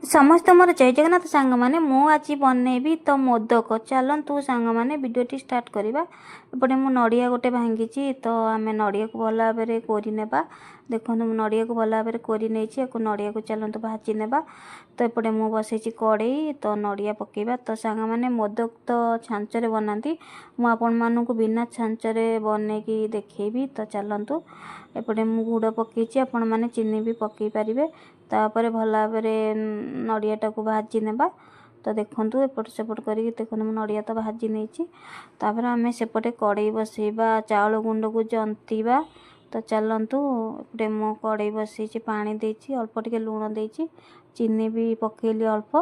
ସମସ୍ତେ ମୋର ଜୟ ଜଗନ୍ନାଥ ସାଙ୍ଗମାନେ। ମୁଁ ଆଜି ବନେଇବି ତ ମୋଦକ। ଚାଲନ୍ତୁ ସାଙ୍ଗମାନେ, ଭିଡ଼ିଓଟି ଷ୍ଟାର୍ଟ କରିବା। ଏପଟେ ମୁଁ ନଡ଼ିଆ ଗୋଟେ ଭାଙ୍ଗିଛି, ତ ଆମେ ନଡ଼ିଆକୁ ଭଲ ଭାବରେ କୋରି ନେବା। ଦେଖନ୍ତୁ, ମୁଁ ନଡ଼ିଆକୁ ଭଲ ଭାବରେ କୋରି ନେଇଛି। ଆକୁ ନଡ଼ିଆକୁ ଚାଲନ୍ତୁ ଭାଜି ନେବା। ତ ଏପଟେ ମୁଁ ବସେଇଛି କଡ଼େଇ, ତ ନଡ଼ିଆ ପକାଇବା। ତ ସାଙ୍ଗମାନେ, ମୋଦକ ତ ଛାଞ୍ଚରେ ବନାନ୍ତି, ମୁଁ ଆପଣମାନଙ୍କୁ ବିନା ଛାଞ୍ଚରେ ବନେଇକି ଦେଖେଇବି। ତ ଚାଲନ୍ତୁ, ଏପଟେ ମୁଁ ଗୁଡ଼ ପକେଇଛି, ଆପଣମାନେ ଚିନି ବି ପକେଇ ପାରିବେ। ତାପରେ ଭଲ ଭାବରେ ନଡ଼ିଆଟାକୁ ଭାଜି ନେବା। ତ ଦେଖନ୍ତୁ, ଏପଟ ସେପଟ କରିକି ଦେଖନ୍ତୁ, ମୁଁ ନଡ଼ିଆ ତ ଭାଜି ନେଇଛି। ତାପରେ ଆମେ ସେପଟେ କଡ଼େଇ ବସେଇବା, ଚାଉଳ ଗୁଣ୍ଡକୁ ଜନ୍ତିବା। ତ ଚାଲନ୍ତୁ, ଏପଟେ ମୁଁ କଡ଼େଇ ବସେଇଛି, ପାଣି ଦେଇଛି, ଅଳ୍ପ ଟିକେ ଲୁଣ ଦେଇଛି, ଚିନି ବି ପକେଇଲି ଅଳ୍ପ।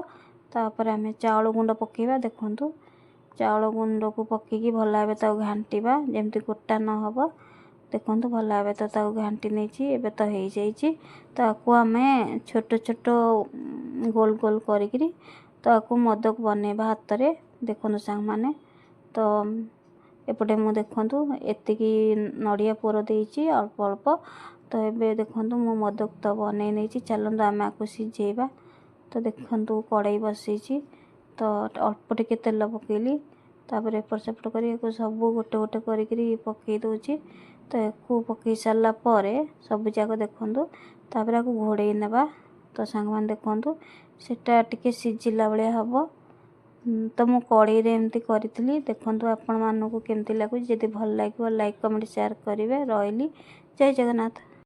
ତାପରେ ଆମେ ଚାଉଳ ଗୁଣ୍ଡ ପକେଇବା। ଦେଖନ୍ତୁ, ଚାଉଳ ଗୁଣ୍ଡକୁ ପକେଇକି ଭଲ ଭାବେ ତାକୁ ଘାଣ୍ଟିବା, ଯେମିତି ଗୋଟା ନ ହେବ। ଦେଖନ୍ତୁ, ଭଲ ଭାବେ ତ ତାକୁ ଘାଣ୍ଟି ନେଇଛି। ଏବେ ତ ହେଇଯାଇଛି। ତାକୁ ଆମେ ଛୋଟ ଛୋଟ ଗୋଲ ଗୋଲ କରିକିରି ତାକୁ ମୋଦକ ବନେଇବା ହାତରେ। ଦେଖନ୍ତୁ ସାଙ୍ଗମାନେ, ତ ଏପଟେ ମୁଁ ଦେଖନ୍ତୁ ଏତିକି ନଡ଼ିଆ ପୁର ଦେଇଛି ଅଳ୍ପ ଅଳ୍ପ। ତ ଏବେ ଦେଖନ୍ତୁ, ମୁଁ ମୋଦକ ତ ବନେଇ ନେଇଛି। ଚାଲନ୍ତୁ ଆମେ ଆକୁ ସିଝେଇବା। ତ ଦେଖନ୍ତୁ, କଡ଼େଇ ବସେଇଛି, ତ ଅଳ୍ପ ଟିକେ ତେଲ ପକେଇଲି। ତାପରେ ଏପଟ ସେପଟ କରି ଏକୁ ସବୁ ଗୋଟେ ଗୋଟେ କରିକିରି ପକେଇ ଦେଉଛି। ତ ୟାକୁ ପକେଇ ସାରିଲା ପରେ ସବୁ ଯାକ ଦେଖନ୍ତୁ, ତାପରେ ଆକୁ ଘୋଡ଼େଇ ନେବା। ତ ସାଙ୍ଗମାନେ ଦେଖନ୍ତୁ, ସେଟା ଟିକେ ସିଝିଲା ଭଳିଆ ହେବ। ତ ମୁଁ କଡ଼େଇରେ ଏମିତି କରିଥିଲି। ଦେଖନ୍ତୁ ଆପଣମାନଙ୍କୁ କେମିତି ଲାଗୁଛି। ଯଦି ଭଲ ଲାଗିବ, ଲାଇକ୍, କମେଣ୍ଟ, ସେୟାର କରିବେ। ରହିଲି, ଜୟ ଜଗନ୍ନାଥ।